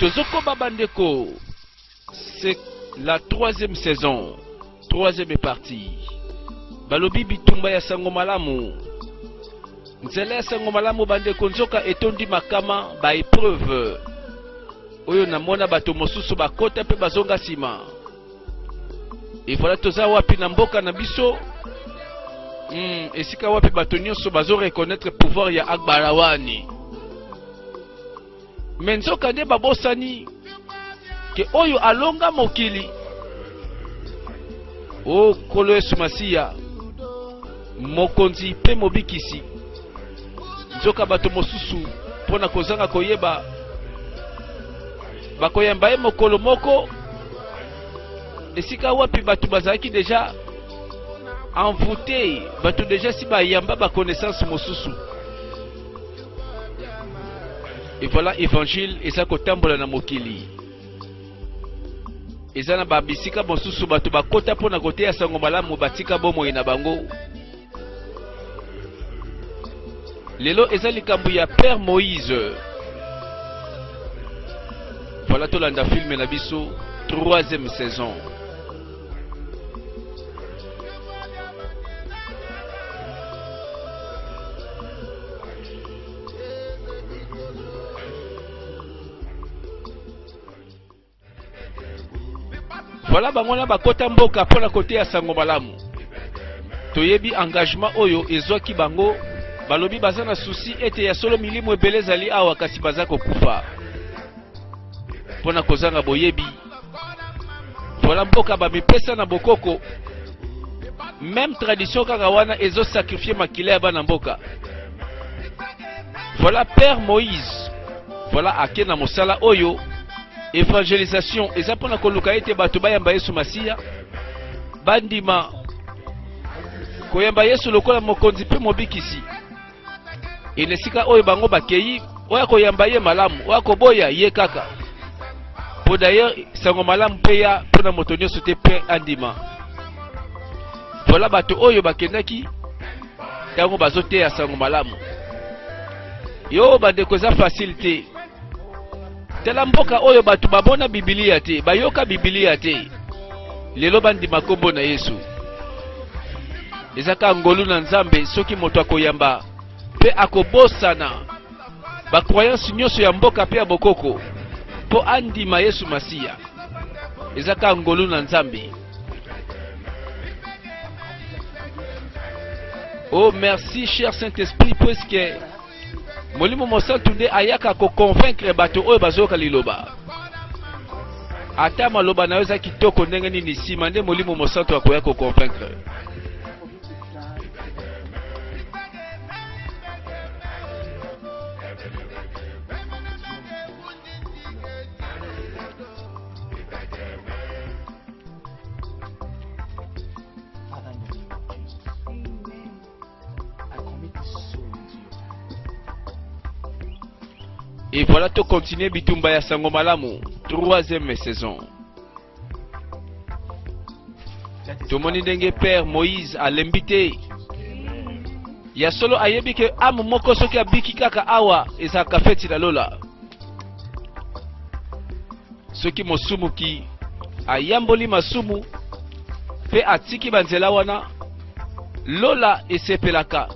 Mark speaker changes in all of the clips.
Speaker 1: Tozokoba bandeko, c'est la troisième saison, troisième partie. Balobi bitumba ya sango malamu. Nzela ya sango malamu bandeko nzoka etondi makama ba epreuve oyo namona bato mosusu bakota mpe bazonga nsima. Et voilà toza wapi na mboka na biso esika wapi bato nyonso bazo reconnaître pouvoir ya Agbarawani. Mais nzoka nde babosani ke oyo alonga mokili o Nkolo Yesu Masiya mokonzi mpe mobikisi. Nzoka bato mosusu mpo na kozanga koyeba bakoyamba ye mokolo moko esika wapi bato bazalaki deja envoûté, bato deja si bayamba ba connaissance mosusu. Et voilà évangile eza kotambola na mokili. Eza na ba bisika mosusu bato bakota mpo na koteya sango malamu batika bomoi na bango. Lelo eza likambo ya Père Moïse. Voilà tolanda film na biso troisième saison. Voilà bango na bakota mboka mpo na koteya sango malamu. Toyebi engagement oyo ezwaki bango, balobi baza na souci ete ya solo milimo ebele ezali awa kasi baza kokufa mpo na kozanga boyebi. Voilà mboka bamipesa na bokoko, même tradition kaka wana ezo sacrifier makila ya bana mboka. Voilà Père Moïse, voilà ake na mosala oyo evangelisation eza mpona koluka ete bato bayamba Yesu Masiya, bandima koyamba Yesu lokola mokonzi mpe mobikisi. Ene esika oyo bango bakei, oyo akoyamba ye malamu, oyo akoboya ye kaka. Po d'ailleurs sango malamu mpe ya mpona moto nyonso te mpe andima. Voilà bato oyo bakendaki ntango bazoteya sango malamu. Yo bandeko, eza facile te. Tala mboka oyo bato babona Biblia te, bayoka Biblia te, lelo bandima kombo na Yesu. Eza kaka ngolu na Nzambe soki moto akoyamba mpe akobosana ba croyance nyonso ya mboka mpe ya bokoko mpo andima Yesu Masiya. Eza kaka ngolu na Nzambe. Oh merci cher Saint-Esprit, puisque Molimo Mosantu nde ayaka ko convaincre bato oyo bazoyoka liloba. Ata maloba na yo eza kitoko ndenge nini, nsima nde Molimo Mosantu akoya ko convaincre.
Speaker 2: Father, in the name of Jesus, I commit this soul into your hand.
Speaker 1: Et voilà to continuer bitumba ya sango malamu troisième saison. Tomoni ndenge Père Moïse alembi te. Ya solo ayebi ke ame moko soki abiki kaka awa ezalaka feti na lola. Soki mosumuki ayamboli masumu mpe atiki banzela wana, lola esepelaka.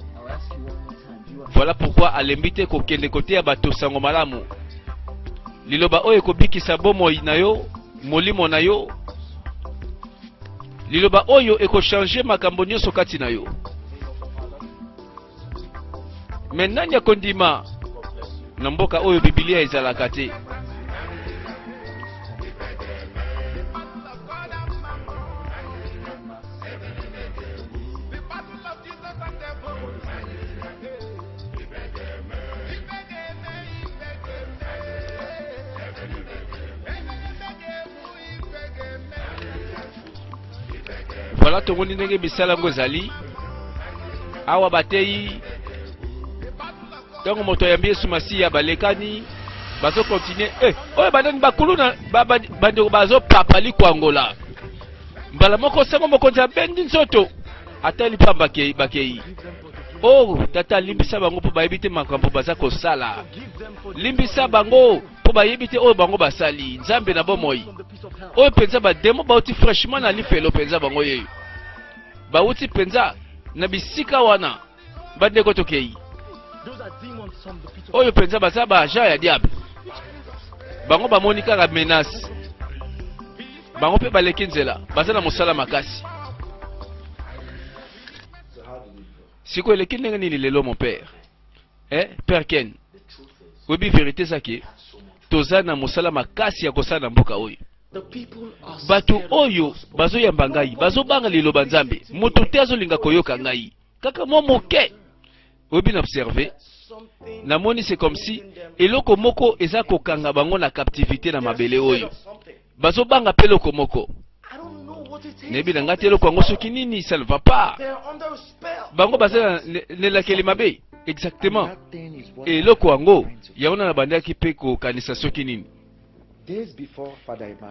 Speaker 1: Voilà pourquoi alembi te kokende koteya bato sango malamu. Liloba oyo ekobikisa bomoi na yo, molimo na yo. Liloba oyo ekochange makambo nyonso kati na yo. Me nani akondima na mboka oyo Biblia ezalaka te? Voilà tomoni ndenge misala yango ezali awa. Bateyi ntango moto ayambi Yesu Masiya, balekani bazokontinue. Eh, oyo banani bakuluna bandeko bazopapa likwangola mbala moko, sango mokonzi abendi nzoto atali pamba bakei. Oh tata, limbisa bango mpo bayebi te makambo baza kosala. Limbisa bango. Mpo bayebi te oyo bango basali. Nzambe na bomoi. Oyo mpenza bademo bauti fraîchement na lifelo mpenza bango yeyo. Bauti mpenza na bisika wana. Bandeko tokei. Oyo mpenza baza ba agent ya diable. Bango bamoni kaka menace. Bango mpe baleki nzela, baza na mosala makasi. Sikoyo eleki ndenge nini lelo mon père? Eh, père Ken. Oyebi verite eza ke toza na mosala makasi ya kosala na mboka oyo. Bato oyo bazoyamba ngai bazobanga liloba Nzambe, moto te azolinga koyoka ngai, kaka mwa moke. Oyebi na observe, namoni c'est comme si eloko moko eza kokanga bango na captivité na mabele oyo. Bazobanga mpe eloko moko. Nayebi na ngai te eloko yango soki nini, ça ne va pas. Bango baza na nelakeli mabe. Exactement. Eloko yango, yango na nabandaki mpe kokanisa soki nini.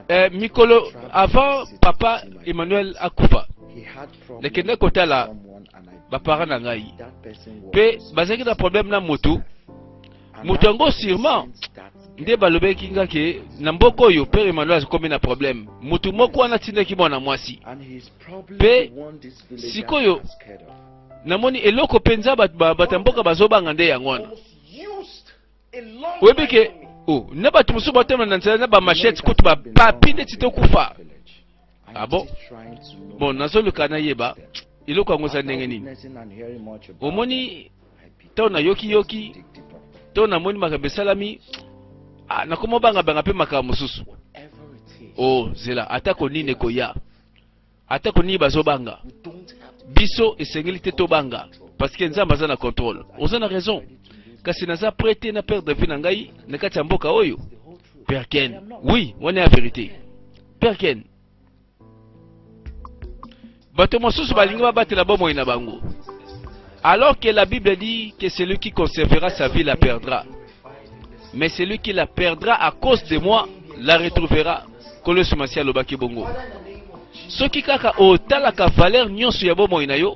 Speaker 1: Eh, mikolo avant papa Emmanuel akufa, nakendaki kotala baparent na ngai mpe bazalaki na problème na motu moto yango sûrement nde balobaki nga ke na mboka oyo père Emmanuel akomi na problème motu moko wana atindaki mwana mwasi mpe sikoyo namoni eloko mpenza bato ya mboka bazobanga nde yango wana. Oyebi ke oh, na bato mosusu batemela na nzela na bamachete kutu bapapi neti tokufa. Ah bon? Bon, nazoluka nayeba eloko yango eza ndenge nini. Omoni ntango nayoki-yoki to namoni makambo esalami, ah, nakoma obangabanga mpe makambo mosusu. Oh, zela, atako nini ekoya, atako nini bazobanga, biso esengeli te tobanga, parce que Nzambe aza na contrôle. Oza na raison, kasi naza prêt te na perdre vie na ngai na kati ya mboka oyo. Père Ken, oui, wana ya vérité. Père Ken, bato mosusu balingi babatela bomoi na bango, alors que la Bible dit que celui qui conservera sa vie la perdra, mais celui qui la perdra à cause de moi la retrouvera. Nkolo Yesu Masiya alobaki bongo. Soki kaka otalaka valeur nyonso ya bomoi na yo,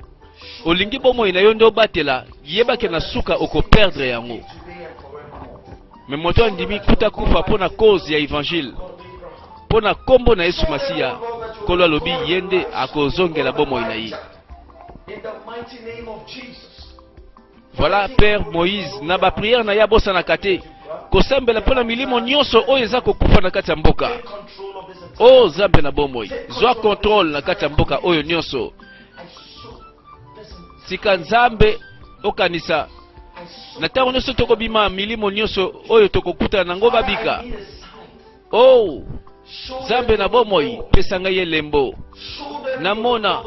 Speaker 1: olingi bomoi na yo nde obatela, yeba ke na suka okoperdre yango. Mais moto andimi kuta kufa mpo na cause ya évangile, mpo na nkombo na Yesu Masiya, Nkolo alobi ye nde akozongela bomoi na ye. Voilà Père Moïse na ba prière na ye abosanaka te kosambela mpo na milimo nyonso oyo eza kokufa na kati ya mboka. O Nzambe na bomoi, zwa contrôle na kati ya mboka oyo nyonso. Tika Nzambe okanisa na ntango nyonso tokobima milimo nyonso oyo tokokutana nango babika. Oh Nzambe na bomoi, pesa ngai elembo namona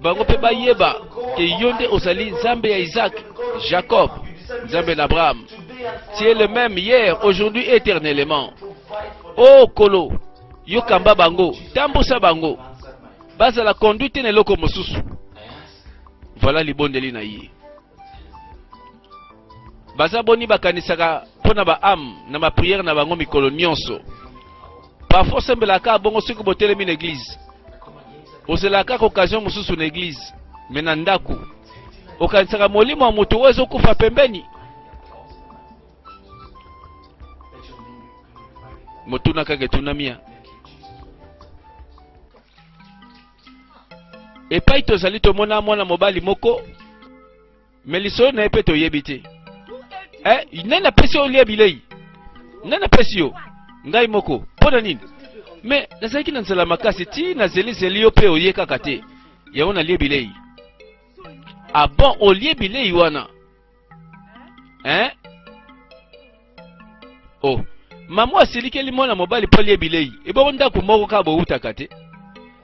Speaker 1: bango mpe bayeba ke yo nde ozali Nzambe ya Isaac, Jacob, Nzambe na Abraham. Tu es le même hier, aujourd'hui, éternellement. Oh Kolo, yo kamba bango, tambusa bango, bazala conduite na eloko mosusu. Voilà libondeli na ye. Baza boni bakanisaka mpo na ba ame na ba prière na bango mikolo nyonso. Parfois osambelaka kaka bongo soki botelemi na église. Ozelaka kaka occasion mosusu na église, mais na ndako okanisaka molimo ya moto oyo ezokufa pembeni. Motuna kaka etunami ya epai tozali tomona mwana mobali moko me lisolo na ye mpe toyebi te. Eh, nani apesi yo olia bilei? Nani apesi yo? Ngai moko. Mpo na nini? Me nazalaki na nzala makasi ti nazelizeli yo mpe oye kaka te, yango nalie bilei. Ah bon, olie bilei wana hein? Oh, mama asilikeli mwana mobali mpo alie bilei. Ebongo ndako moko kaka bowutaka te,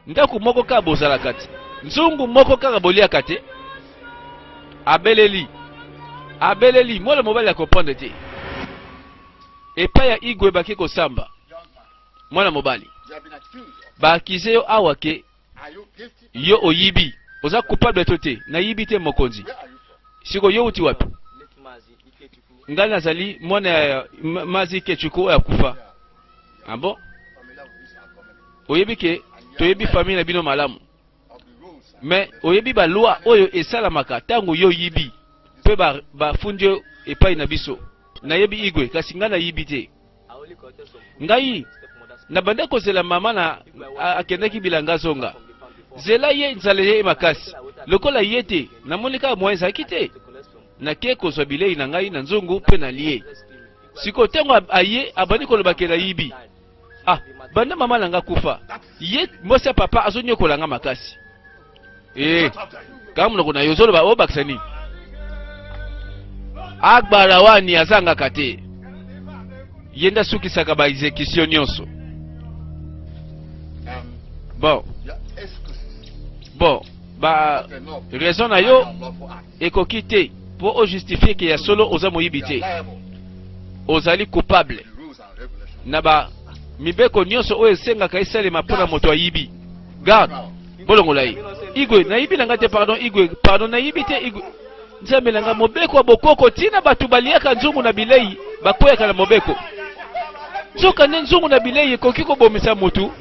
Speaker 1: ndako moko kaka bozalaka te, nzungu moko kaka boliaka te. Abeleli, abeleli, mwana mobali akomprendre te. Epai ya Igwe bake kosamba mwana mobali, baakize yo awa ke yo oyibi, oza coupable to te? Nayibi te mokonzi. Siko yo uti wapi? Ngai nazali mwana ya Mazi Ikechukwu oyo akufa. Ah bon? Oyebi ke toyebi famille na bino malamu, mais oyebi ba loi oyo esalamaka ntango yo yibi mpe bafundi yo epai na biso. Nayebi Igwe, kasi ngai nayibi te. Ngai nabandaki kozela mama na akendaki bilanga azonga. Zela ye nzala ye makasi. Lokola ye te, namoni kaka moyen ezalaki te. Nake kozwa bilei na ngai na nzungu mpe nalie. Sikoyo ntango aye abandi koloba ke nayibi. Ah, banda mama na nga kufa, ye mwasi ya papa azonyokola nga makasi. Eh, kanga monoko na yo ozoloba obakisa nini? Agbala wani azangaka te. Ye nde asukisaka ba execution nyonso. Bon. Bon, ba raison na yo ekoki te mpo ojustifie ke ya solo oza moyibi te. Ozali coupable na ba mibeko nyonso oyo esengaka esalema mpo na moto ayibi. Garde, bolongola ye. Igwe, nayibi na ngai te, pardon Igwe, pardon nayibi te Igwe. Nzambe na ngai, mobeko ya bokoko ntina bato baliaka nzungu na bilei bakweyaka na mobeko. Nzoka nde nzungu na bilei ekoki kobomisa motu,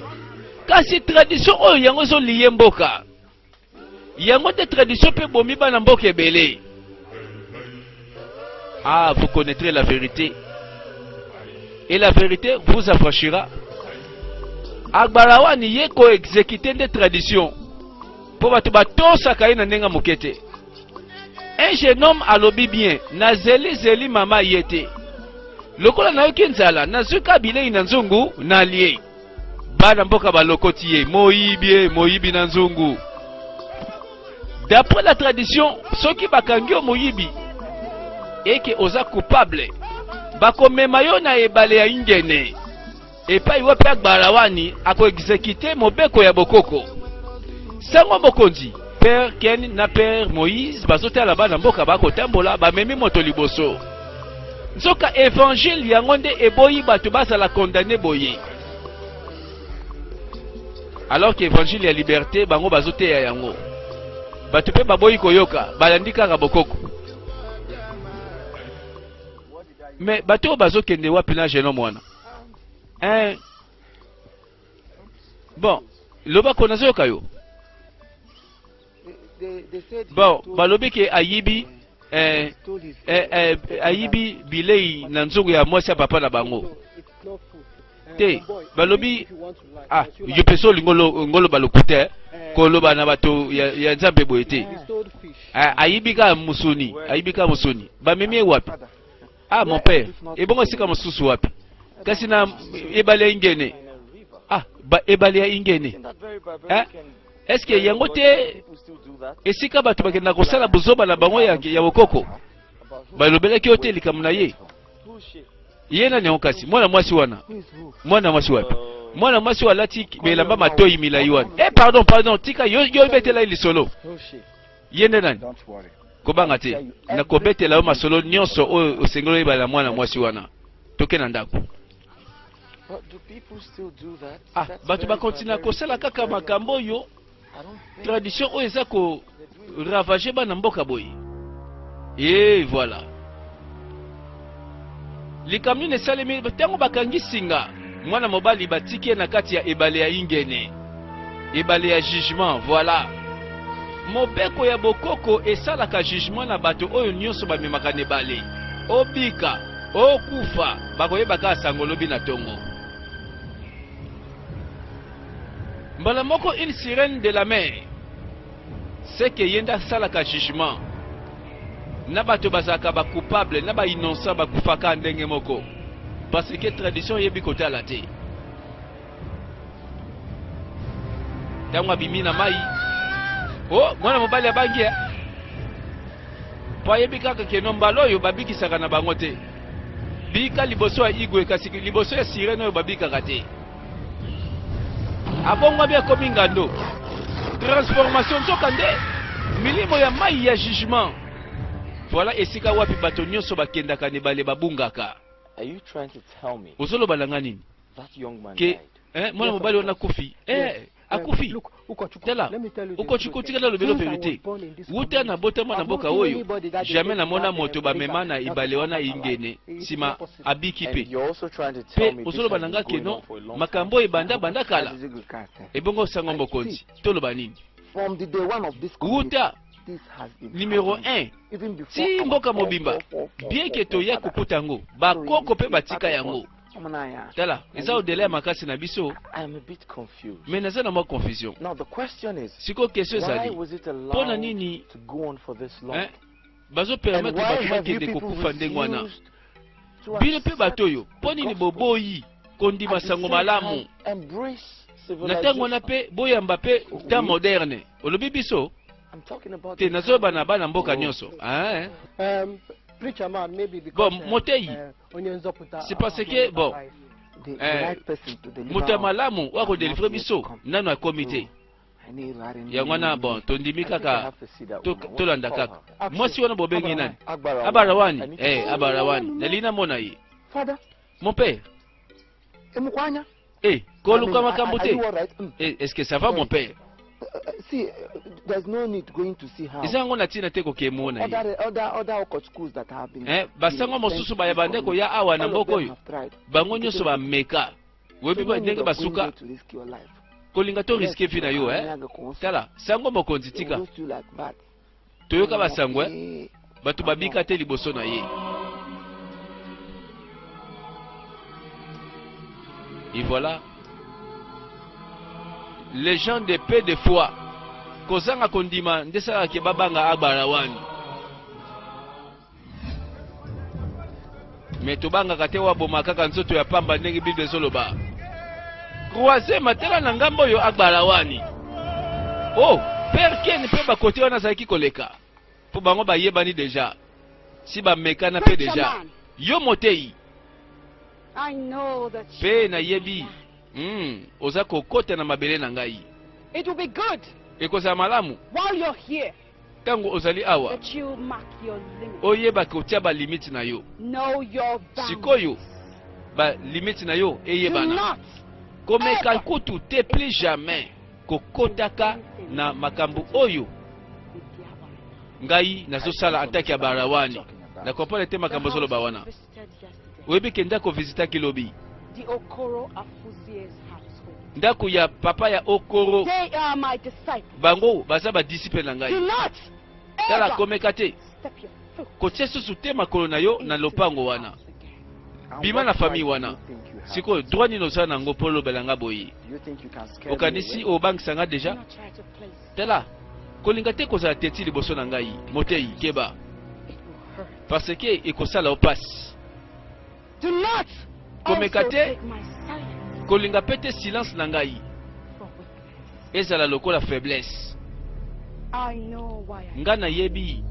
Speaker 1: kasi tradition oyo yango ezoliye mboka. Yango nde tradition mpe ebomi bana mboka ebele. Ah, vous connaîtrez la vérité. Et la vérité vous affranchira. Agbarawani ye ko exécuter nde tradition. Mpo bato batosaka ye na ndenge moke te. Un jeune homme alobi bien, nazeli zeli mama ye te. Lokola nayoki nzala, nazwi ka bilei na nzungu, nalie. Bana mboka balokoti ye, moyibi ye, moyibi na nzungu. D'après la tradition, soki bakangi yo moyibi eke oza coupable, bakomema yo na ebale ya Ingene epai wapi agbala wani akoexekite mobeko ya bokoko. Sango mokonzi Père Ken na Père Moïse bazotala bana mboka bakotambola, bamemi moto liboso. Nzoka evangile yango nde eboyi bato bazala condamne boye, alors que evangile ya liberté bango bazoteya yango, bato mpe baboyi koyoka, balandi kaka bokoko. Mais bato oyo bazokende wapi na jeune homme wana? Hein? Bon, loba ko nazoyoka yo. Bon, balobi ke ayibi eh, eh, eh, ayibi bilei na nzungu ya mwasi ya papa na bango te. Balobi ah, yo mpe so olingi ngoloba lokuta eh, koloba na bato ya, ya Nzambe boye te. Ah, ayibi kaka mosuni, ayibi kaka mosuni. Bamemi ye wapi? Ah mon père, ebongo esika mosusu wapi? Kasi na ebale ya Ingene. Ah, ba ebale ya Ingene. Eh? Est-ce que yango te esika bato bakenda kosala buzoba na bango ya, ya bokoko? Balobelaki yo te likambo na ye. Ye nani yango kasi? Mwana mwasi wana. Mwana mwasi wapi? Mwana mwasi oyo alati elamba matoi milai wana. Eh pardon, pardon, tika yo yo betela ye lisolo. Ye nde nani? Kobanga te, nakobetela yo masolo nyonso oyo osengeli oyeba na mwana mwasi wana. Toke na ndako. Ah, bato bakontina kosala kaka makambo oyo, tradition oyo eza ko ravager bana mboka boye. Et voilà. Likambo nini esalemi ntango bakangi singa mwana mobali batiki ye na kati ya ebale ya Ingene, ebale ya jugement. Voilà. Mobeko ya bokoko esalaka jugement na bato oyo nyonso bamemaka na ebale. Obika, okufa, bakoyeba kaka sango lobi na tongo. Mbala moko une sirène de la mer, seke ye nde asalaka jugement na bato bazalaka ba coupable na ba innocent bakufaka ndenge moko parce que tradition eyebi kotala te. Ntango abimi na mai, oh, mwana mobali abangi eh? Po ayebi kaka keno mbala oyo babikisaka na bango te. Bika liboso ya igwe, kasi liboso ya sirene oyo babikaka te. Abongwami akomi ngando. Transformation nzoka nde milimo ya mai ya jugement. Voilà esika wapi bato nyonso bakendaka na ebale babungaka.
Speaker 2: Are you trying to tell me
Speaker 1: Ozoloba na nga nini?
Speaker 2: that young man
Speaker 1: Ke
Speaker 2: died?
Speaker 1: eh, mwana mobali wana akufi. Eh, akufi. Tala, Ukochukwu, tika nalobela yo verite. Wuta nabotama na mboka oyo, jamais namona moto bamema na ebale wana ingene, sima abiki
Speaker 2: And
Speaker 1: pe.
Speaker 2: you're also trying to tell
Speaker 1: Pe
Speaker 2: me this
Speaker 1: ozoloba
Speaker 2: has
Speaker 1: na
Speaker 2: been
Speaker 1: nga ke
Speaker 2: going
Speaker 1: non,
Speaker 2: on for a long
Speaker 1: makambo
Speaker 2: time.
Speaker 1: oyo ebanda banda kala. Ebongo sango mokonzi, toloba nini? Wuta numero 1 ti mboka mobimba, bien que toya kokuta yango, bakoko pe batika yango. Tala, eza au-delà ya makasi na biso. Mais naza na mwa confusion. Sikoyo question ezali, mpo na nini hein, bazo permettre bato bakende kokufa ndenge wana? Bino mpe bato oyo, mpo nini boboyi kondima sango malamu na ntango wana mpe boyamba mpe temps moderne? Olobi biso te, nazoloba na bana mboka nyonso. Hein? Bon, motei, c'est parce que bon, eh, moto ya malamu oyo akodelivre biso nano akomi te. Yango wana bon, tondimi kaka, tolanda kaka mwasi wana. Bobengi nani? Abarawani. Eh, Abarawani, nalingi namona ye. Mon père, eh, koluka makambo te. Eh, est-ce que ça va, mon père? Eza yango na ntina te kokemona ye. Basango mosusu baya bande koya awa na mboka oyo, bango nyonso bameka, oyebi ndenge basuka. Kolinga to risquer vie na yo, eh? Tala, sango mokonzi, tika toyoka basango, eh? Bato babika te liboso na ye. Et voilà les gens de peu de foi, kozanga kondima nde esalaka babanga abara wani. Mais tobangaka te, waboma kaka nzoto ya pamba, ndenge Bible ezoloba. Croise matela na ngambo oyo agbala wani. Oh, père Ken mpe bakote wana azalaki koleka mpo bango bayebani déjà, si bamekana mpe déjà. Yo motei mpe nayebi oza kokota na mabele na ngai. Ekozala malamu ntango ozali awa oyebaki kotia balimite na yo. Sikoyo balimite na yo eyebana. Komeka kutu te, plus jamais kokotaka na makambo oyo ngai nazosala antaki ya barawani. Na comprendre te makambo ozoloba wana. Oyebi ke ndako visitaki lobi, ndako ya papa ya Okoro, bango baza badisciple na ngai. Tala, komeka te kotia susu te makolo na yo na lopango wana. Bima na famille wana. Sikoyo droit nini oza nango mpo olobela nga boye? Okanisi obangisa nga déjà? Tala, kolinga te kozala teti liboso na ngai. Motei, keba, parce que ekosala yo pasi. Komeka te, kolinga mpe te silence na ngai ezala lokola faiblesse. Nga nayebi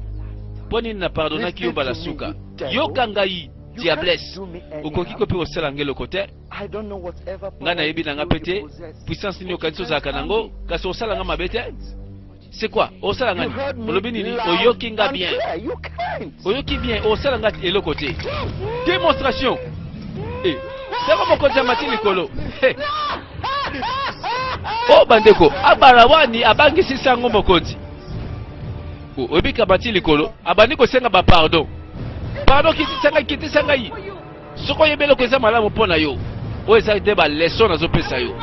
Speaker 1: mpo nini na pardonnaki yo mbala suka. Yoka ngai, diablesse, okoki ko mpe kosala ngai eloko te. Ngai nayebi na nga mpe te puissance nini okanisi ozalaka nango, kasi osala nga mabe te. C'est quoi? Osala nga nini? Olobi nini? Oyoki nga bien, oyoki bien, osala nga eloko te. Démonstration e sango mokonzi amati likolo. O bandeko, abala wani abangisi sango mokonzi. Oyebi kabati likolo, abandi kosenga bapardon. Pardon, kitisa ngai, kitisa ngai. Soki oyebi eloko eza malamu mpo na yo, oyo eza te baleçon nazopesa yo.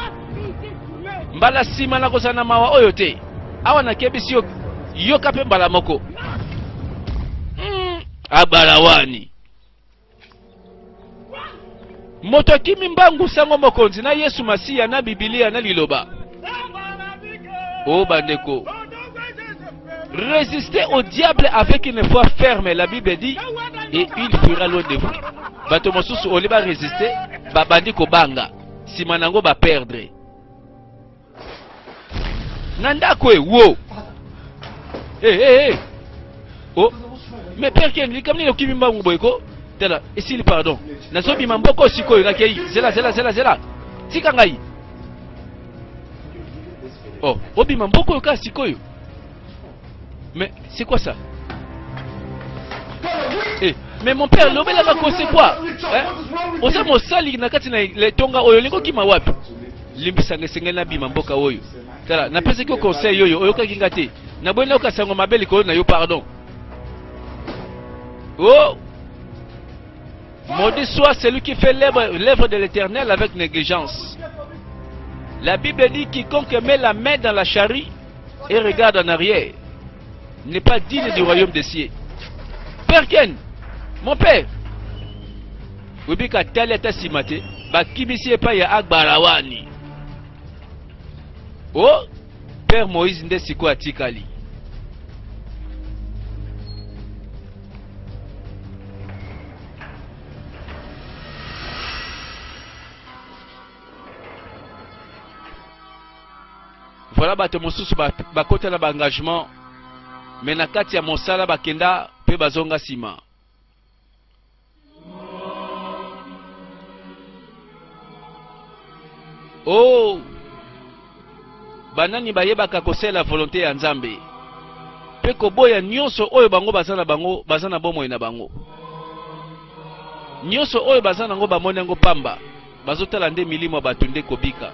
Speaker 1: Mbala nsima nakozala na mawa oyo te. Awa nakebisi yo, yoka mpe mbala moko. Abala wani moto akimi mbangu sango mokonzi na Yesu Masiya na Bibilia na liloba. O bandeko, résistez au diable avec une foi ferme, la Bible dit, et il fuira loin de vous. Bato mosusu oli barésister, babandi kobanga, nsima nango baperdre na ndako. E wo, eh, eh, eh. Oh, mais père Ken, likambo nini okimi mbangu boye ko? Tala, esili, pardon, nazobima mboko sikoyo, nakei. Zela, zela, zela, zela, tika ngai. Oh, obima mboko oyo kaka sikoyo? Mais c'est quoi ça? Eh, mais mon père, lobelaka ko, c'est quoi, eh? Oza mosali na kati na letonga oyo, olingi okima wapi? Limbisanga, esengeli nabima mboka oyo. Tala, napesaki yo conseil oyo, oyokaki nga te. Naboyi nayoka sango mabe likolo na yo. Pardon. Oh, maudit soit celui qui fait l'œuvre de l'Éternel avec négligence. La Bible dit: quiconque met la main dans la charrue et regarde en arrière n'est pas digne du royaume des cieux. Père Ken, mon père. Oyebi atali ata nsima te, bakimisi epai ya Agbarawani. O oh, Père Moïse nde sikoyo atikali. Voilà bato mosusu bakota na ba engagement mais na kati ya mosala bakenda mpe bazonga nsima. Oh, banani bayebaka kosalela volonte ya Nzambe mpe koboya nyonso oyo bango baza na bango baza na bomoi na bango nyonso oyo baza nango bamoni yango pamba, bazotala nde milimo ya bato nde kobika.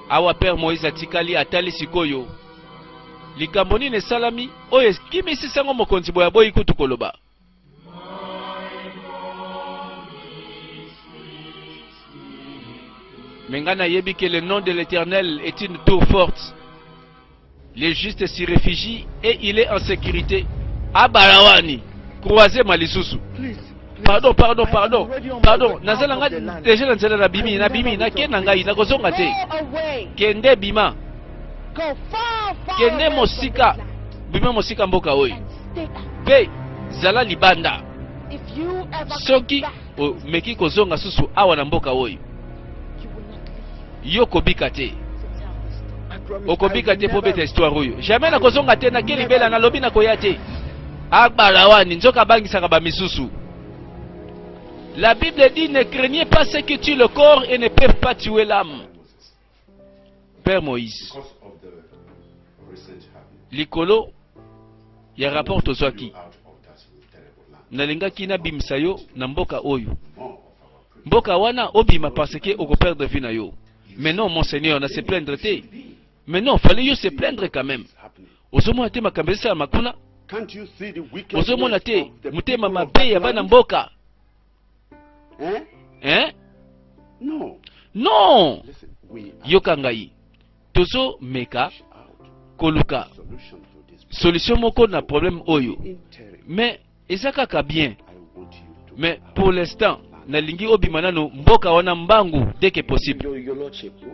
Speaker 1: Awa Père Moïse atikali atali sikoyo likambo nini esalami oyo ekimisi sango mokonzi boye aboyi kutu koloba. Mais ngai nayebi que le nom de l'Éternel est une tour forte. Les justes s'y réfugient et il est en sécurité. Abarawani, croisez ma lisusu. Pardon, pardon, pardon, pardon. Nazala nga déjà na nzela na bimi, na bimi, na ke na ngai, na kozonga te. Kende bima. Kende mosika. Bima mosika mboka oyo. Pe zala libanda. Soki omeki kozonga susu awa na mboka oyo, yo kobika te. Okobika te mpo obeta histoire oyo. Jamais nakozonga te, nake libela, nalobi nakoya te. Agbala wani, nzoka abangisaka bamisusu. La Bible dit ne craignez pas ceux qui tuent le corps et ne peuvent pas tuer l'âme. Père Moïse, likolo ya rapport tozwaki, nalingaki nabimisa yo na mboka oyo. Mboka wana obima parce que okoperdre vie na yo. Mais non, monseigneur, na se plaindre te. Mais non, fallait yo se plaindre quand même. Ozomona te makambo ezosalama kuna? Ozomona te motema mabe ya bana mboka? Hein?
Speaker 3: Non.
Speaker 1: Non! Yoka ngai. Tozo meka koluka solution moko na problème oyo. Mais eza kaka bien. Mais pour l'instant, nalingi obima nano mboka wana mbangu dès que possible.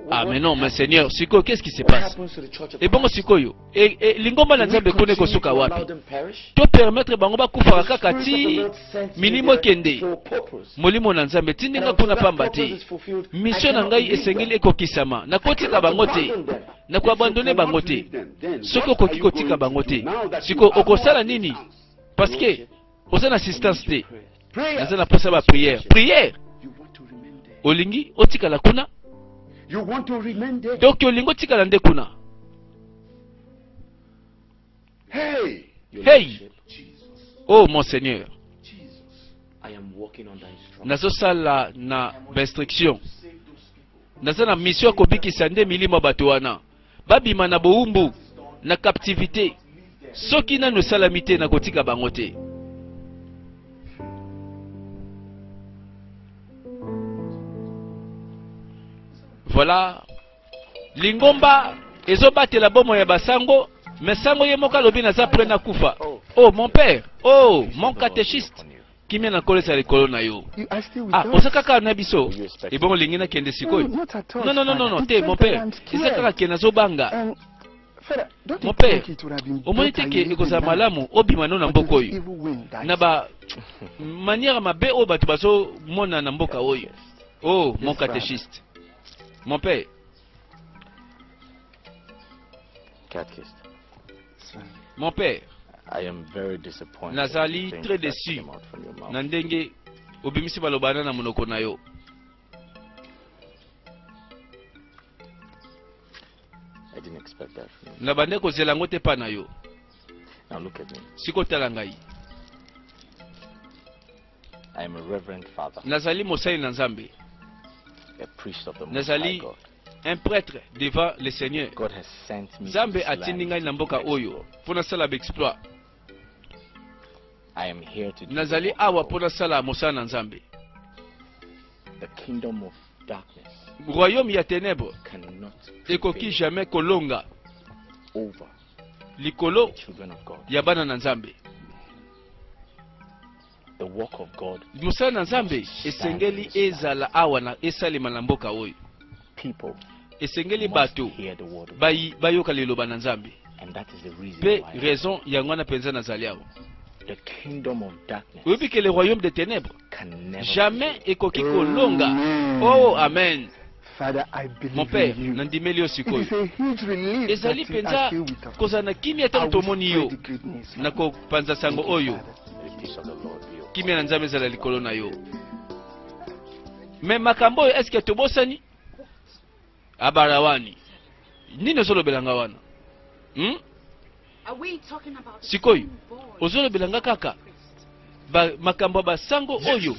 Speaker 1: Ah mais non, mon Seigneur, sikoyo qu'est-ce qui se passe? Ebongo sikoyo, e, e, lingomba na Nzambe kuna ekosuka wapi? To permettre bango bakufaka kaka ti milimo ekende. Molimo na Nzambe etindi nga kuna pamba te. Mission na ngai esengeli ekokisama. Nakotika bango te. Nakoabandone bango te. Soki okoki kotika bango te, sikoyo okosala nini? Parce que oza na assistance te. Naza na posa ba prière. Prière. Olingi otikala kuna? Donc olingi otikala nde kuna?
Speaker 3: Hey!
Speaker 1: Hey! Oh mon Seigneur. Nazosala na bainstruction. Naza na mission ya kobikisa nde milimo ya bato wana. Babima na bowumbu, na captivité. Soki nanu esalami te, nakotika bango te. Voilà. Lingomba ezobatela bomoi ya basango, mais sango ye moko alobi naza prêt nakufa. Oh mon père, oh mon catéchiste, kimia na nkolo ezala likolo na yo. Ah, oza kaka na biso? Ebongo olingi nakende sikoyo? Non, non, non, non, non, te mon père, eza kaka ke nazobanga. Mon père, omoni te ke ekozala malamu obima no na mboka oyo na ba manière mabe oyo bato bazomona na mboka oyo. Oh mon catéchiste. Mon père.
Speaker 2: Catechist.
Speaker 1: Mon père.
Speaker 2: I am very disappointed.
Speaker 1: Nazali très déçu na ndenge obimisi balobana na monoko na yo.
Speaker 2: I didn't expect that from you.
Speaker 1: Na bande kozela yango te pa na yo.
Speaker 2: Now look at me.
Speaker 1: Siko tala ngai.
Speaker 2: I am a reverend father.
Speaker 1: Nazali mosali na Nzambe.
Speaker 2: A priest of the Most High
Speaker 1: Nazali
Speaker 2: God.
Speaker 1: un prêtre devant le Seigneur.
Speaker 2: God has sent me to
Speaker 1: Nzambe
Speaker 2: this land
Speaker 1: atindi ngai
Speaker 2: to
Speaker 1: na
Speaker 2: do
Speaker 1: mboka oyo
Speaker 2: exploit.
Speaker 1: mpo nasala baexploit.
Speaker 2: I am here to do the
Speaker 1: Nazali
Speaker 2: work of
Speaker 1: awa
Speaker 2: God.
Speaker 1: mpo nasala mosala na Nzambe.
Speaker 2: The kingdom of darkness.
Speaker 1: Royaume ya ténèbre
Speaker 2: cannot
Speaker 1: ekoki
Speaker 2: prevail
Speaker 1: jamais kolonga
Speaker 2: over
Speaker 1: likolo
Speaker 2: the children of God.
Speaker 1: ya bana na Nzambe.
Speaker 2: The work of God,
Speaker 1: Mosala na Nzambe esengeli ezala awa na esalema na mboka oyo.
Speaker 2: people
Speaker 1: Esengeli
Speaker 2: must
Speaker 1: bato
Speaker 2: hear the word of God.
Speaker 1: bayoka liloba na Nzambe.
Speaker 2: And that is the reason
Speaker 1: Mpe
Speaker 2: why
Speaker 1: raison yango wana mpenza nazali awa.
Speaker 2: the kingdom of darkness
Speaker 1: Oyebi ke le royaume des ténèbres
Speaker 2: can never
Speaker 1: jamais
Speaker 2: prevail.
Speaker 1: ekoki kolonga. Oh, amen.
Speaker 4: Father, I believe
Speaker 1: Mon père,
Speaker 4: in you.
Speaker 1: nandimeli yo
Speaker 4: It
Speaker 1: sikoyo.
Speaker 4: is a huge relief
Speaker 1: Ezali
Speaker 4: that you are
Speaker 1: mpenza
Speaker 4: still with us.
Speaker 1: kozala na kimia
Speaker 4: I
Speaker 1: ntango
Speaker 4: will
Speaker 1: tomoni yo
Speaker 4: spread the good news.
Speaker 1: na kopanza sango
Speaker 4: Thank you,
Speaker 1: oyo.
Speaker 4: Father.
Speaker 2: May the peace of the Lord be upon
Speaker 1: Kimia na Nzambe ezala likolo na yo. Me makambo oyo eske tobosani? Abarawani, nini ozolobelanga wana?
Speaker 5: Are we talking about the
Speaker 1: Sikoyo,
Speaker 5: same boy?
Speaker 1: ozolobelanga kaka ba, makambo ya basango oyo.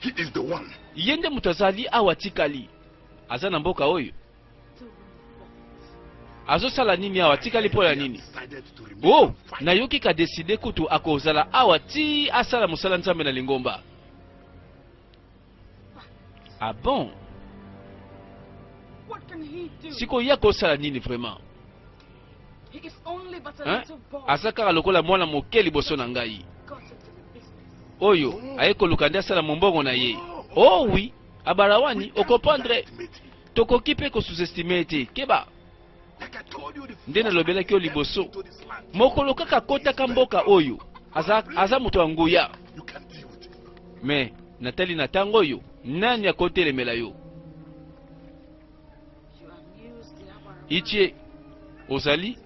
Speaker 3: He is the one.
Speaker 1: Ye nde moto azali awa atikali, aza na mboka oyo,
Speaker 5: Doing what?
Speaker 1: azosala nini awa, atikali mpo ya nini?
Speaker 3: Decided to remain
Speaker 1: Oh,
Speaker 3: and fight.
Speaker 1: nayoki ka deside kutu akozala awa ti asala mosala Nzambe na lingomba. Ah bon?
Speaker 5: What can he do?
Speaker 1: Sikoyo ye akosala nini vraiment?
Speaker 5: He is only but a
Speaker 1: Hein?
Speaker 5: little boy.
Speaker 1: Aza kaka lokola mwana moke liboso na ngai
Speaker 5: Got into the business.
Speaker 1: oyo aye koluka nde asala mombongo na ye. Oh oui, abarawani, okomprendre,
Speaker 3: Underestimate him.
Speaker 1: tokoki mpe kosous-estime te. Keba,
Speaker 3: Like I told you, the
Speaker 1: nde nalobelaki yo liboso,
Speaker 3: into this land,
Speaker 1: mokolo kaka akotaka mboka oyo aza, aza moto ya nguya.
Speaker 3: you can deal with it.
Speaker 1: Me natali na ntango oyo, nani akotelemela yo?
Speaker 5: You amuse the Abarawani.
Speaker 1: Itie ozali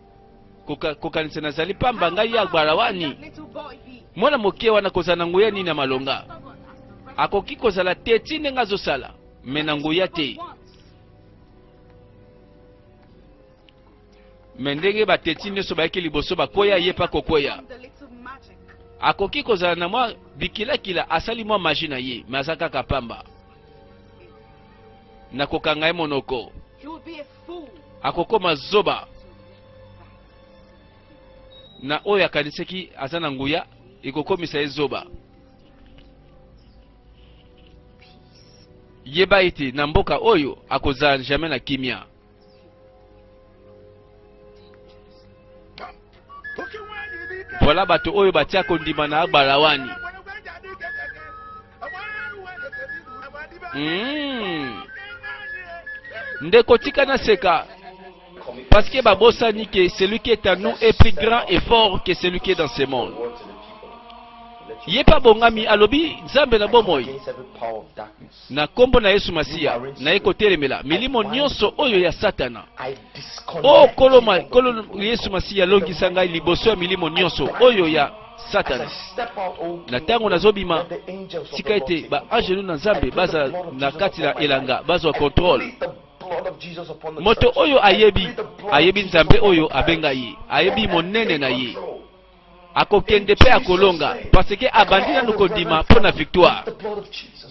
Speaker 1: kokanisa nazali pamba,
Speaker 5: How
Speaker 1: ngai ya
Speaker 5: powerful can
Speaker 1: Abarawani.
Speaker 5: that little boy be?
Speaker 1: Mwana moke wana kozala na nguya nini ya malonga?
Speaker 5: Stubborn as the rest.
Speaker 1: Akoki kozala te ti ndenge azosala, me na nguya te.
Speaker 5: But once,
Speaker 1: Me ndenge bateti nyonso bayaki liboso bakwea, ye mpe akokwea.
Speaker 5: from the little magic.
Speaker 1: Akoki kozala na mwa bikilakila, asali mwa maji na ye, me aza kaka pamba. Nakokanga ye monoko,
Speaker 5: He would be a fool
Speaker 1: akokoma zoba
Speaker 5: to let that
Speaker 1: na oyo akanisaki aza na nguya, ekokomisa ye zoba.
Speaker 5: peace.
Speaker 1: Yeba ete na mboka oyo akozala jamais na kimia. Voilà bato oyo batia kondima na Abarawani. Ndeko tika na seka, parce que babosani que celui qui est à nous est plus grand et fort que celui qui est dans ce monde. Ye mpe abongami, alobi Nzambe na bomoi, na nkombo na Yesu Masiya naye kotelemela milimo nyonso oyo ya Satana. O Nkolo, Nkolo Yesu Masiya, alongisa ngai liboso ya milimo nyonso oyo ya Satana. Na ntango nazobima, tika ete baangelu na Nzambe bazala na kati na elanga, bazwa contrôle. Moto oyo ayebi, ayebi Nzambe oyo abenga ye, ayebi monene na ye, akokende mpe akolonga, parce que abandi nanu kondima mpo na victoire.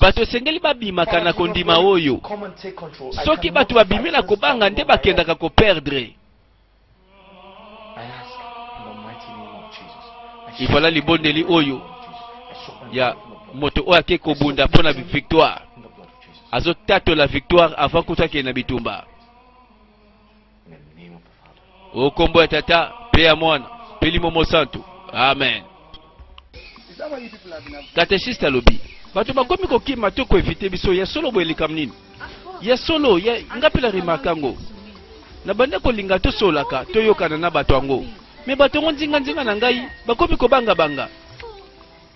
Speaker 1: Bato esengeli babimaka na kondima oyo. Soki bato babimi na kobanga, nde bakendaka koperdre. Et voilà libondeli oyo ya moto oyo ake kobunda mpo na victoire, azotatola victoire avant kutu akende na bitumba. Okombo ya Tata mpe ya Mwana mpe Limo Mosantu, amen.
Speaker 4: Is that why you people have been
Speaker 1: Katechiste alobi bato bakomi kokima to koevite biso. Ya solo boye, likambo nini? Ya solo ya nga mpe na remarke yango, na banda kolinga tosolaka, toyokana na bato yango, me bato yango nzinganzinga na ngai bakomi kobangabanga.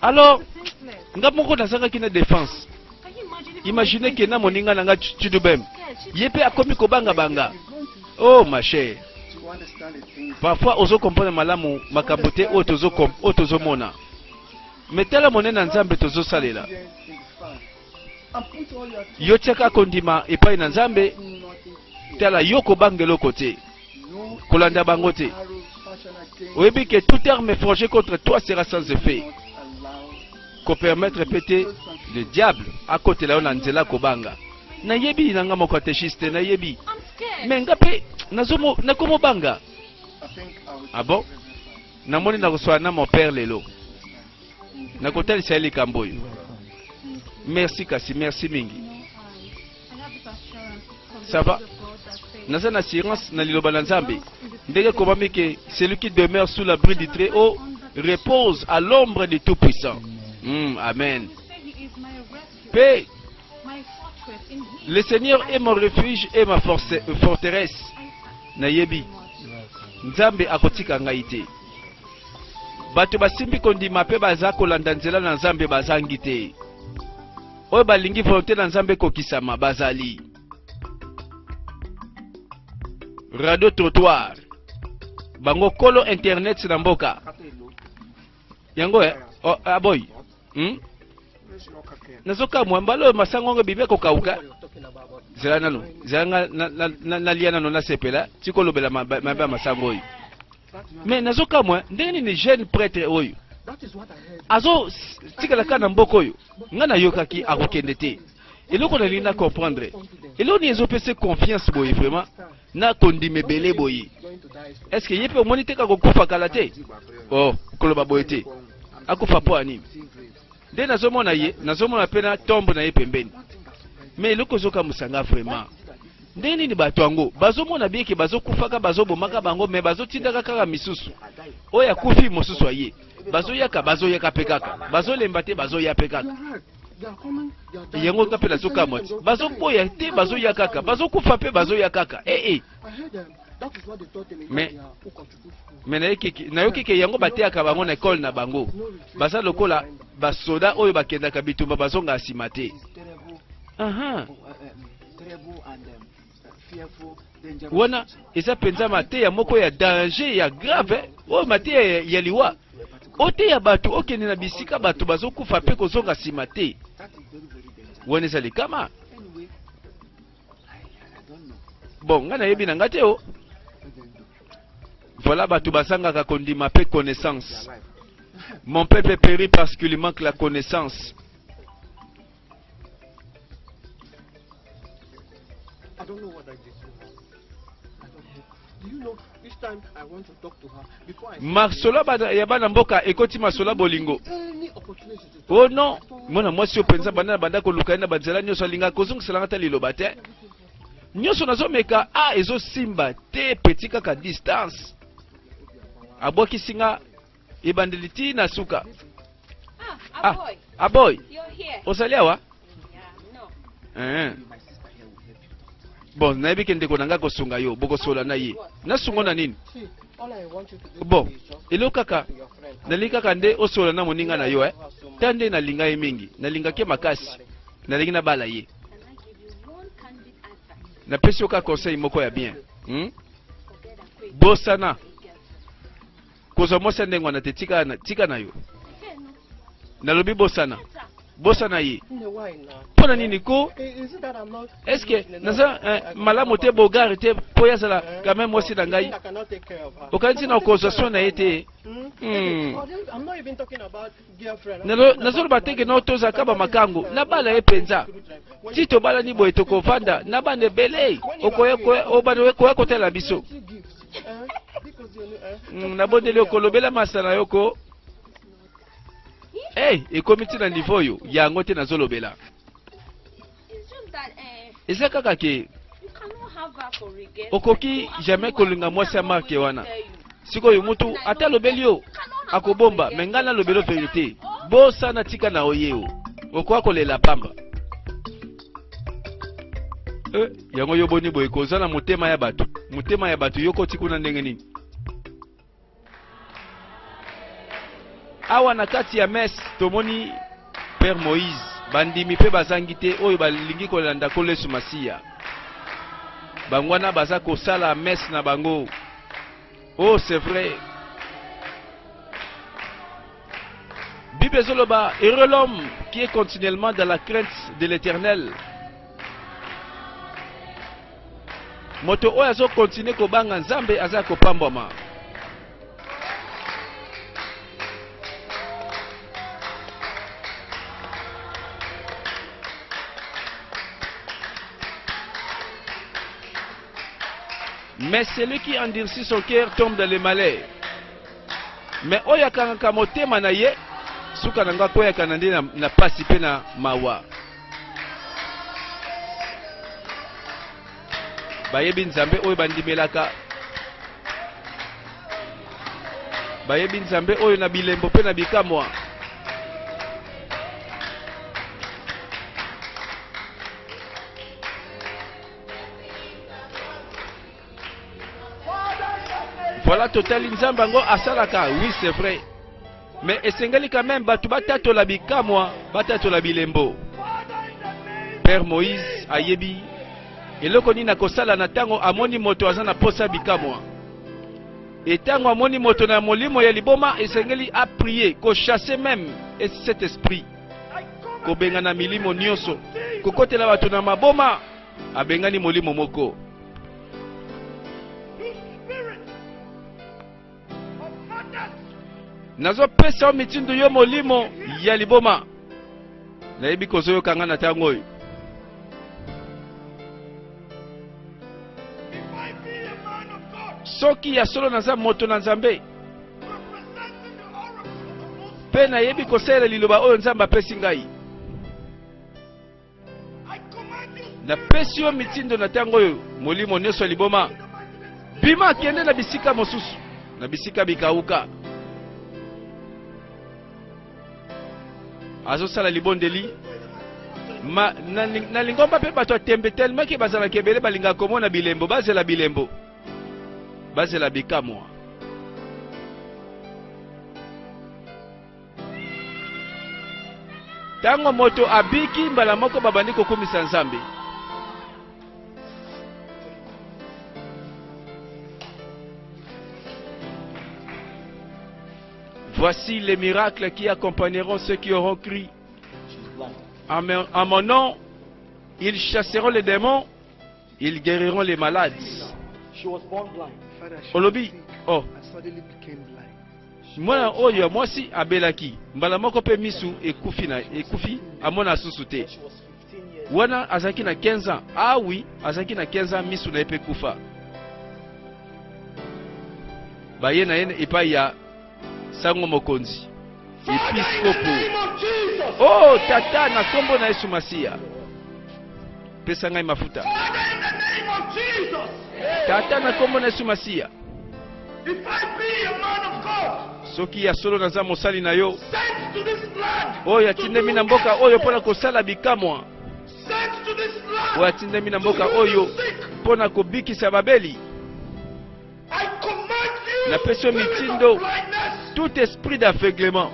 Speaker 1: Alors nga moko nazangaki na défense. Imagine ke na moninga na nga Chidubem, ye mpe akomi kobangabanga. Oh ma chère,
Speaker 4: to understand the things.
Speaker 1: parfois ozo comprendre malamu makambo te oyo oyo tozomona, me tala monene na Nzambe tozosalela.
Speaker 4: Confidence in the Father. And put all your trust
Speaker 1: Yo tiaka kondima epai na Nzambe.
Speaker 4: in nothing fear.
Speaker 1: Tala, yo kobanga eloko te,
Speaker 4: No
Speaker 1: kolanda bango te.
Speaker 4: arrow fashioned against
Speaker 1: Oyebi ke toute arme forgée contre toi sera sans effet.
Speaker 4: not allow
Speaker 1: Kopermettre mpe te le diable akotela yo na nzela kobanga. Nayebi na nga moko catéchiste, nayebi,
Speaker 5: I'm scared.
Speaker 1: me nga mpe nakomobanga.
Speaker 4: I think I will
Speaker 1: Ah bon?
Speaker 4: talk to Reverend Father.
Speaker 1: Namoni nakoswala na mon père lelo, nakotalisa ye likambo oyo. Merci kasi, merci mingi.
Speaker 5: I have this assurance.
Speaker 1: Ça va? Naza na assurance na liloba na Nzambe. Ndenge ekomami ke celui qui demeure sous l'abri du Très-Haut repose à l'ombre du Tout-Puissant. Amen. Pe le Seigneur est mon refuge et ma force, forteresse. Nayebi Nzambe akotika ngai te. Bato basimbi kondima pe baza kolanda nzela na Nzambe bazangi te. Oyo balingi volonté na Nzambe ekokisama bazali. Radio trottoir bango kolo internet na mboka yango eh, oh, aboy Nazokamwa mbala oyo masango yango ebimi ekokauka. Zela nano, zela nga nalia nano nasepela, tika olobela mabe ya masango oyo. Mais nazokamwa ndenge nini jeune prêtre oyo azo tikala kaka na mboka oyo. Nga nayokaki akokende te. Eloko nalingi na comprendre, eloko nini ezopesa confiance boye vraiment na kondima ebele boye? Est ce que ye mpe omoni te kakokufa kala te? Oh, koloba boye te. Akufa mpo ya nini? Nde nazomona ye, nazomona mpe na tombe na ye pembeni. Mais eloko ezokamwisa nga vraiment, ndenge nini bato yango bazomona bien ke bazokufaka, bazobomaka bango, mais bazotindaka kaka misusu. Oyo akufi, mosusu aye. Bazoyaka, bazoyaka mpe kaka. Bazolemba te, bazoya mpe kaka. Yango nga mpe nazokamwa ti. Bazoboya te, bazoya kaka. Bazokufa mpe bazoya kaka. Eh eh. Mais mais nayoki ke yango bateyaka bango na ekole na bango. Baza lokola basoda oyo bakendaka bitumba bazonga nsima te. Aha. Wana eza mpenza mateya moko ya danger ya grave, eh? Oyo mateya ya liwa. Oteya bato okende na bisika bato bazokufa mpe kozonga nsima te. Wana eza likama. Bon, nga nayebi na nga te o. Voilà bato bazangaka kondima mpe connaissance. Mon peuple périt parce qu'il manque la connaissance.
Speaker 4: I don't know what I did to her. I don't know. Do you know, each time I want to talk to her, before I
Speaker 1: Masolo ya bana mboka ekoti masolo ya bolingo.
Speaker 4: Any opportunity to talk.
Speaker 1: Oh non, mwana mwasi oyo mpenza banda na banda koluka ye na banzela nyonso, alingaka kozongisela nga ata liloba te. Nyonso nazomeka, ah, ezosimba te, petit kaka distance. Abwakisi nga ebandeli ti na suka.
Speaker 5: Ah,
Speaker 1: Ah, aboy.
Speaker 5: You're here.
Speaker 1: Ozali awa?
Speaker 5: Yeah, no.
Speaker 1: Bon, nayebi ke ndeko na ngai kosunga yo, bokosola na ye. Nasungo na nini?
Speaker 4: See, all I want you to do
Speaker 1: Bon,
Speaker 4: is just
Speaker 1: eloko kaka
Speaker 4: to your friend.
Speaker 1: nalingi kaka nde osola na moninga na yo, eh. Ta nde nalinga ye mingi, nalingaki ye makasi. Nalingi nabala ye.
Speaker 5: Can I give you one candid advice?
Speaker 1: Napesi yo kaka conseil moko ya bien.
Speaker 5: Forget acquaintance.
Speaker 1: Bosana. Kozwa mwasi ya ndenge wana te, tika na yo. Nalobi bosana. Bosana ye. Mpo na nini ko? Est-ce que naza malamu te, bogare te mpo ye azala quand même mwasi na ngai? Okanisi na okozwa soin na ye te? Nazoloba te ke no tozalaka bamakango. Nabala ye mpenza. Ti tobalani boye tokovanda na bana ebele. Okoya kotala biso. Nabondeli yo kolobela masa na yo ko. Hey, ekomi ti na niveau oyo yango te nazolobela. Eza kaka ke okoki jamais kolinga mwasi ya marke wana. Sikoyo mutu ata alobeli yo akobomba, me ngai nalobeli yo verité. Bosana tika na oye o. Okoka kolela pamba. Yango yo boni boye koza na motema ya bato. Motema ya bato yo koti kuna ndenge nini? Awa na kati ya messe tomoni Père Moïse, bandimi pe bazangi te oyo balingi kolanda Nkolo Yesu Masiya. Bango wana baza kosala messe na bango. Oh, c'est vrai. Bible ezoloba, heureux l'homme qui est continuellement dans la crainte de l'Éternel. Moto oyo azo continuer kobanga Nzambe aza kopambwama. Mais celui qui endurcit son cœur tombe dans le malheur. Mais oyo akangaka motema na ye, suka na nga akweyaka na nde na pasi pe na mawa. Bayebi Nzambe oyo bandimelaka. Bayebi Nzambe oyo na bilembo mpe na bikamwa. Voilà, totali Nzambe yango asalaka. Oui, c'est vrai. Mais esengeli quand même bato batatola bikamwa, batatola bilembo. Père Moïse ayebi eloko nini akosala na ntango amoni moto aza na posa bikamwa. E ntango amoni moto na molimo ya liboma, esengeli aprier, kochasser même cet esprit, kobengana milimo nyonso, kokotela bato na maboma. Abengani molimo moko. Nazopesa yo mitindo, yo molimo ya liboma. Nayebi kozoyoka nga na ntango oyo. Soki ya solo naza moto na Nzambe mpe nayebi kosalela liloba oyo Nzambe apesi ngai, napesi yo mitindo na ntango oyo, molimo nyonso ya liboma, bima, kende na bisika mosusu, na bisika bikauka. Azosala libondeli ma, na, na lingomba mpe bato ya tembe tellement ke bazalaka ebele, balingaka komona bilembo, bazela bilembo, bazela bikamwa. Ntango moto abiki, mbala moko babandi kokumisa Nzambe. Voici les miracles qui accompagneront ceux qui auront cru. En mon nom, ils chasseront les démons, ils guériront les malades.
Speaker 2: She was born blind.
Speaker 4: Father, she
Speaker 1: Olobi,
Speaker 4: was sick
Speaker 1: oh.
Speaker 4: and suddenly became blind.
Speaker 1: Mwana oyo ya mwasi abelaki, mbala moko mpe misu ekufi na ekufi, amona susu te.
Speaker 2: When she was 15 years
Speaker 1: Wana azalaki na 15 ans. Ah oui, azalaki na 15 ans, misu na ye mpe kufa. Baye na ye epai ya sango mokonzi, episkopo. Oh tata, na nkombo na Yesu Masiya, pesa ngai mafuta. Tata, na nkombo na Yesu Masiya, soki ya solo naza mosali na yo oyo atindami na mboka oyo mpo na kosala bikamwa, oyo atindami na mboka oyo mpo na kobikisa babeli, napesi yo mitindo, tout esprit d'aveuglement,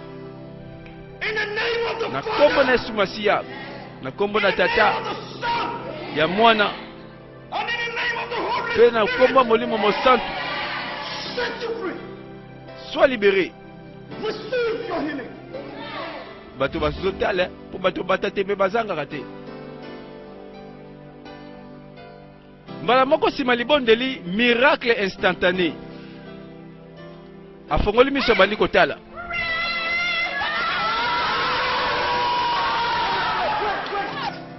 Speaker 1: na nkombo na Yesu Masiya, na nkombo na Tata, ya Mwana mpe na nkombo ya Molimo Mosantu, sois libéré. Bato bazotala mpo bato bata te mpe bazangaka te. Mbala moko nsima libondeli, miracle instantané, afongoli miso, abandi kotala.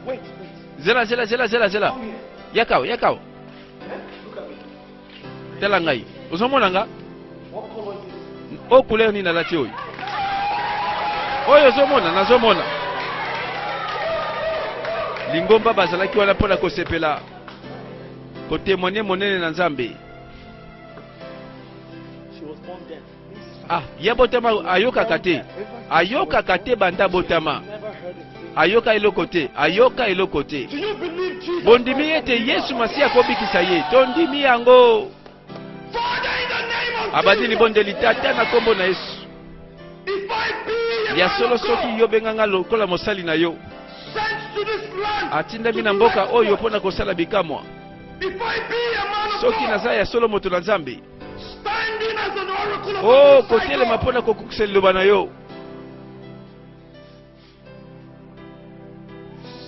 Speaker 2: Wait, wait.
Speaker 1: Zela, zela, zela, zela, zela, yakawa, yakawa.
Speaker 2: Look at me.
Speaker 1: Tala ngai, ozomona nga?
Speaker 2: What color is this?
Speaker 1: O couleur nini alati oyo? Oyo ozomona, nazomona. Lingomba bazalaki wana mpona kosepela, kotémoigner monene na Nzambe.
Speaker 2: She was born deaf.
Speaker 1: Ah, ye botama ayokaka te, ayokaka te banda botama.
Speaker 2: Never heard a thing.
Speaker 1: Ayoka eloko te, ayoka eloko te. Bondimi ete Yesu Masiya akobikisa ye? Tondimi yango. Abandi libondeli: Tata, na nkombo na Yesu, ya solo soki yo benganga lokola mosali na yo atindami na mboka oyo mpo na kosala bikamwa, soki naza ya solo moto na Nzambe o kotelema mpo na kokokisa liloba na yo.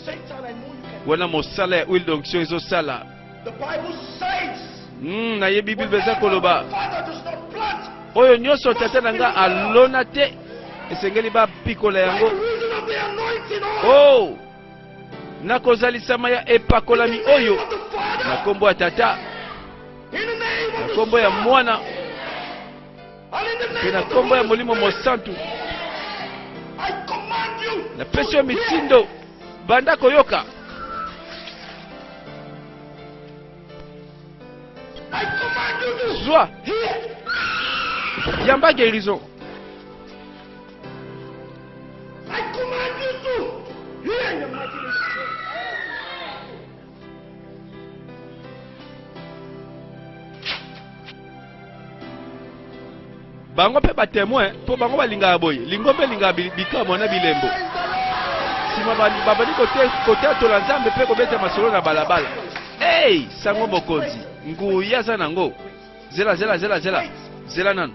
Speaker 2: Satan, I know you can.
Speaker 1: Wana mosala ya huile d'onction ezosala.
Speaker 3: The Bible says,
Speaker 1: Nayebi Bible eza koloba,
Speaker 3: Father does not plant
Speaker 1: oyo nyonso tata na nga alona te, esengeli bapikola yango.
Speaker 3: by the reason of the anointing oil.
Speaker 1: O na kozalisama ya epakolami oyo,
Speaker 3: Of the Father,
Speaker 1: na nkombo ya Tata,
Speaker 3: in the name
Speaker 1: na
Speaker 3: of the
Speaker 1: nkombo ya
Speaker 3: Son,
Speaker 1: Mwana
Speaker 3: and in the
Speaker 1: mpe
Speaker 3: name
Speaker 1: na
Speaker 3: of the
Speaker 1: nkombo ya
Speaker 3: Holy
Speaker 1: Molimo
Speaker 3: Spirit,
Speaker 1: Mosantu,
Speaker 3: I command you
Speaker 1: napesi yo
Speaker 3: to hear.
Speaker 1: mitindo, banda koyoka.
Speaker 3: I command you to
Speaker 1: Zwa
Speaker 3: hear.
Speaker 1: yamba guérison.
Speaker 3: I command you to hear in the mighty name of Jesus.
Speaker 1: Bango mpe batemoin mpo bango balingaka boye, lingomba elingaka bikamwa na bilembo. Nsima babandi kotatola Nzambe mpe kobeta masolo na balabala. Hey, sango mokonzi, nguya aza nango. Zela, zela, zela, zela, zela nanu.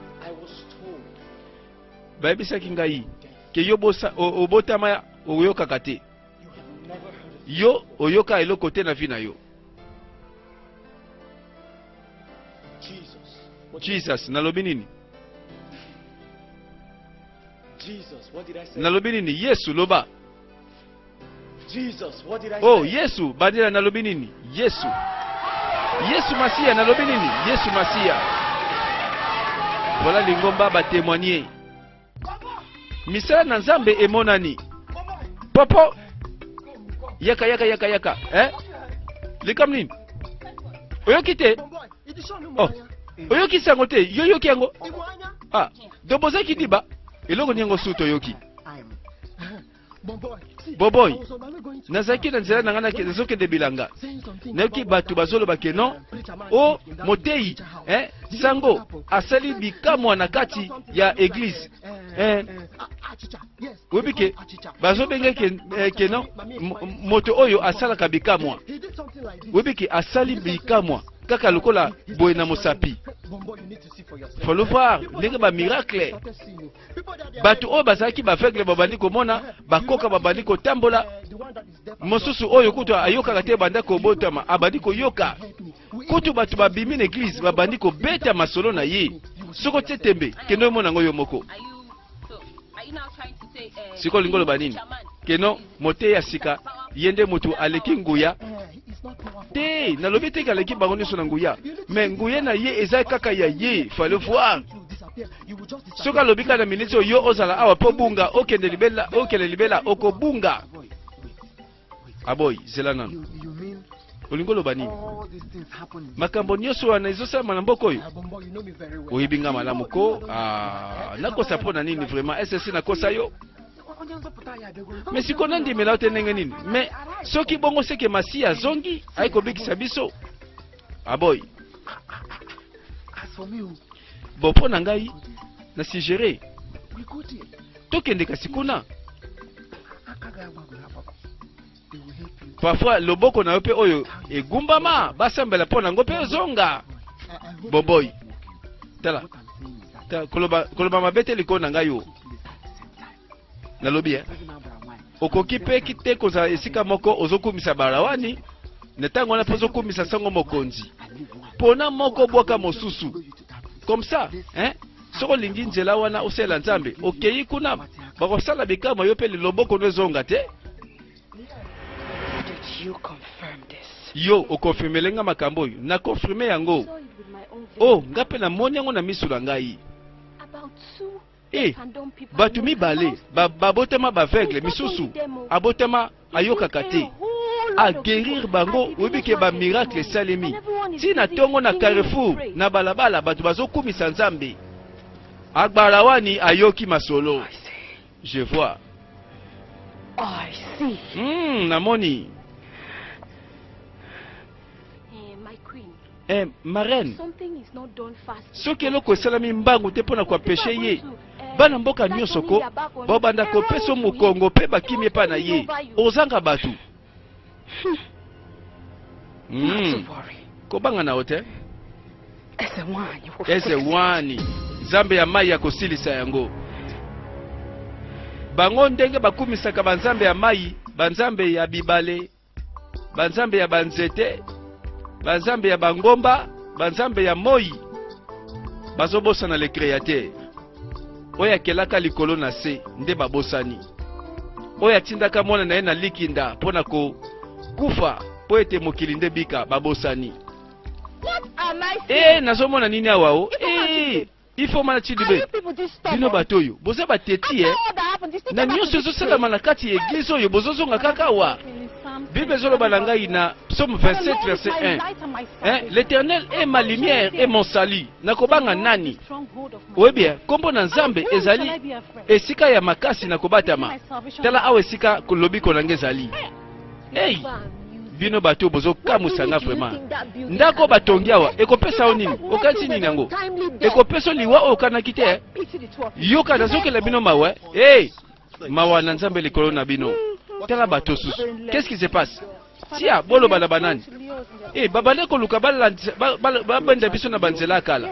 Speaker 1: Bayebisaki ngai ke yo obotama oyokaka te, yo oyoka eloko te na vie na yo. Jesus, nalobi nini? Nalobi nini? Yesu, loba. Oh, Yesu, bandela, nalobi nini? Yesu. Yesu Masiya, nalobi nini? Yesu Masiya. Voilà lingomba ba témoigner. Misala na Nzambe emonani. Popo. Yaka yaka yaka yaka, eh? Likambo nini? Oyoki te? Oh. Oyoki sango te? Yo yoki yango? Ah, donc bozaki diba? Eloko nini yango su toyoki? Boboy, nazalaki na nzela na ngai nazokende bilanga, nayoki bato bazoloba ke non, o moteyi eh, sango asali bikamwa na kati ya eglise eh, oyebi ke bazobenge ke, eh, ke non moto oyo asalaka bikamwa, oyebi ke asali bikamwa kaka lokola boye na mosapi. Faut le voir ndenge ba miracle, bato oyo bazalaki bavegle babandi komona, bakoka babandi kotambola, mosusu oyo kutu ayokaka te banda kobotama abandi koyoka. Kutu bato babimi na eglise babandi kobeta masolo na ye. Soki otie tembe, kende omona yango yo moko. Sikoyo olingi oloba nini? Keno moteyi ya sika ye nde moto aleki nguya te? Nalobi te aleki bango nyonso na nguya, mais nguya na ye eza kaka ya ye. Fallait voir, soki alobi kaka na miniti oyo yo ozala awa mpo bunga, okende libela, okende libela, okobunga. Aboyi, zela nanu. Olingi oloba nini? Makambo nyonso wana ezosalama na mboka oyo, oyebi nga malamu ko. Ah, nakosa mpo na nini? Vraiment, ssc nakosa yo? Mais sikoyo nandimela yo te ndenge nini? Mais soki bongo seke Masiya azongi ayi kobikisa biso. Aboyi. Bon, mpo na ngai na suggere tokende kasi kuna. Parfois loboko na yo mpe oyo egumbama, basambela mpo na yango mpe ozonga. Boboy, tala, tala, koloba, koloba mabe te likolo na ngai. Oyo nalobi, eh? Okoki mpe te kozala esika moko ozokumisa barawani na ntango wana mpe ozokumisa sango mokonzi. Mpona moko bwaka mosusu comme ça, hein? Soki olingi nzela wana osalela Nzambe, okei kuna, bakosala bikamwa, yo mpe loboko no ezonga te. Yo okonfirmele nga makambo oyo? Nakonfirme yango. O oh, nga mpe namoni yango na miso na ngai. E bato mibale babotama bavegle, misusu abotama ayokaka te, aguérir bango. Oyebi ke bamiracle esalemi ntina ntongo na carrefour na balabala, bato bazokumisa Nzambe. Agbala wani ayoki masolo. Je vois.
Speaker 5: I see.
Speaker 1: Namoni.
Speaker 5: My queen.
Speaker 1: Eh, ma reine, soki eloko esalami mbangu te mpo na koempêcher ye, bana mboka nyonso ko babanda kopesa mokongo mpe bakimi epai na ye, ozanga bato. Kobanga na yo te. Eze wani Nzambe ya mai ya kosilisa yango. Bango ndenge bakumisaka banzambe ya mai, banzambe ya bibale, banzambe ya banzete, banzambe ya bangomba, banzambe ya moi, bazobosana le créateur oyo akelaka likolo na se. Nde babosani oyo atindaka mwana na ye na likinda mpo na kokufa mpo ete mokili nde bika. Babosani. E nazomona nini awa? O e ifo mana Chidibe, bino bato oyo boza bateti e na nyonso ezosalama na kati ya eglize oyo, bozozonga kaka awa. Bible ezoloba na ngai na Psaume 27 verset 1, hein, L'Éternel est ma lumière et mon salut, nakobanga nani? Oyebi, eh, nkombo na Nzambe ezali esika ya makasi na kobatama. Tala awa esika lobiko na ngai ezali. Hey, bino bato oyo bozokamwisa nga vraiment. Ndako batongi awa ekopesa yo nini? Okanisi nini yango? Ekopesa yo liwa oyo okanaki te? Eh? Yoka, nazokela bino mawa. Hey, mawa na Nzambe likolo na bino. Tala bato susu. Qu'est-ce qui se passe? Tia boloba na banani? Eh, babandi koluka babenda biso na banzela ya kala.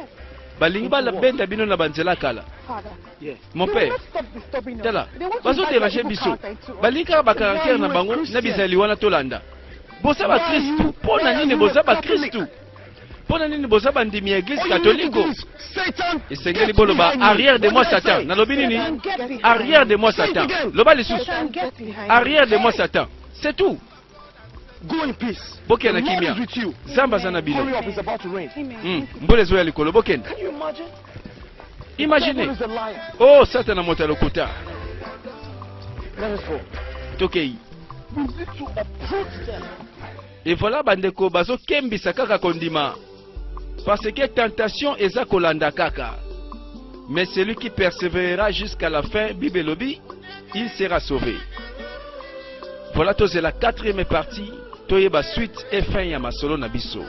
Speaker 1: Balingi babenda bino na banzela ya kala. Mon père, tala, bazo déranger biso. Balingi kaka ba caractère na bango na bizaleli wana tolanda. Boza ba Kristu, mpo na nini boza ba Kristu? Mpo na nini boza bandimi ya Eglise Katoliko? Esengeli boloba arrière de moi Satan. Nalobi nini? Arrière de moi Satan. Loba lisusu. Arrière de moi Satan. C'est tout.
Speaker 4: Go in peace.
Speaker 1: Bokenda
Speaker 4: The Lord
Speaker 1: kimia.
Speaker 4: is with you.
Speaker 1: Nzambe aza na bino.
Speaker 4: Hurry up, it's about to rain.
Speaker 1: Mbula ezoya likolo, bokenda.
Speaker 4: Can you imagine?
Speaker 1: Imagine.
Speaker 4: Devil is a liar.
Speaker 1: Oh, Satana moto ya lokuta.
Speaker 4: Let us go.
Speaker 1: Tokei.
Speaker 4: We need to uproot them.
Speaker 1: Et voilà bandeko bazokembisa kaka kondima. Parce que tentation eza kolanda kaka. Mais celui qui persévérera jusqu'à la fin, Bible elobi, il sera sauvé. Voilà tozela quatrième partie, toyeba suite et fin ya masolo na biso.